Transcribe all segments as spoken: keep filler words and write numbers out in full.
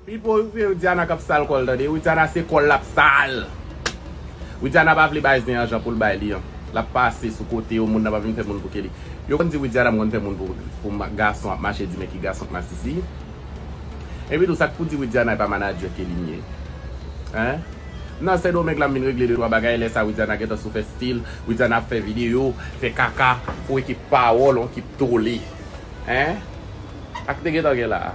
Pipo, Widiana k ap sal kò l, tande. Widiana se kò l l ap sal. Widiana pa vle bay zen an jan pou l bay li an. L ap pase sou kote yo, moun nan pa vin fè moun pou Kelly. Yo konn di Widiana m konn fè moun pou, pou ma- gason ap mache di men ki gason k masisi. Epi tou, sa k pou di Widiana e pa manadjè Kelly m ye? Hein? Nan Sendomeng la m vin regle de twa bagay, lè sa Widiana gentan sou fè stil, Widiana ap fè videyo, fè kaka, fè yon ekip pawòl, yon ekip tole. Hein? Sa k te gentan gen la a?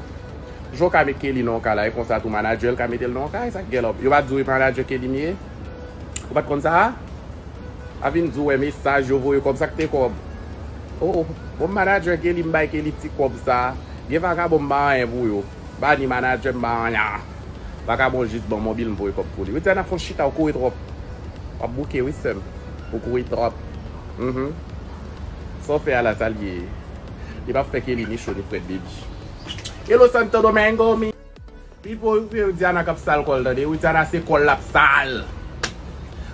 Jan w ka met Kelly nan yon kay la, e konsa tou manadjè l ka mete l nan yon kay, sa k gen la? Yo pa t di w e manadjè Kelly m ye? Ou pa t konn sa a? A vin di w wè mesaj yo voye kòb, sa k te kòb? Oh, oh. Bon, manadjè Kelly, m bay Kelly ti kòb sa. Gen vakabon m pa anyen pou yo. M pa ni manadjè, m pa anyen. Vakabon jis ban m yon bil, m voye kòb pou li. Widiana, fè w chita, ou kouri twòp. W ap bouke wi sè m. Ou kouri twòp. Mhm. Sa w fè a la, sa l ye? Li p ap fè Kelly ni cho ni frèt, baby. Hello Santo Domingo, mi. Pipo, Widiana k ap sal kò l, tande. Widiana se kò l l ap sal.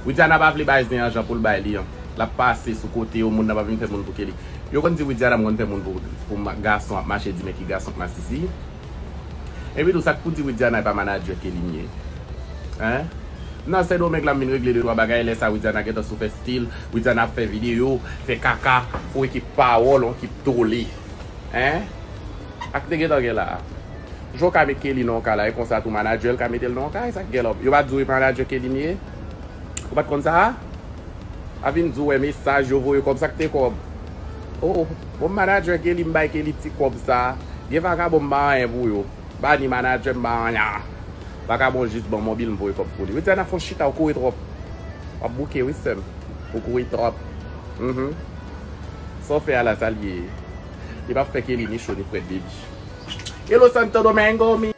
Widiana pa vle bay zen an jan pou l bay li an. L ap pase sou kote yo, moun nan pa vin fè moun pou Kelly. Yo konn di Widiana m konn fè moun pou, pou ma- gason ap mache di men ki gason k masisi. Epi tou, sa k pou di Widiana e pa manadjè Kelly m ye? Hein? Nan Sendomeng la m vin regle de twa bagay, lè sa Widiana gentan sou fè stil, Widiana ap fè videyo, fè kaka, fè yon ekip pawòl, yon ekip tole. Hein? Sa k te gentan gen la a? Jan w ka met Kelly nan yon kay la, e konsa tou manadjè l ka mete l nan yon kay, sa k gen la? Yo pa t di w e manadjè Kelly m ye? Ou pa t konn sa a? A vin di w wè mesaj yo voye kòb, sa k te kòb? Oh, oh. Bon, manadjè Kelly, m bay Kelly ti kòb sa. Gen vakabon m pa anyen pou yo. M pa ni manadjè, m pa anyen. Vakabon jis ban m yon bil, m voye kòb pou li. Widiana, fè w chita, ou kouri twòp. W ap bouke wi sè m. Ou kouri twòp. Mhm. Sa w fè a la, sa l ye? Li p ap fè Kelly ni cho ni frèt, baby. Hello Santo Domingo, mi.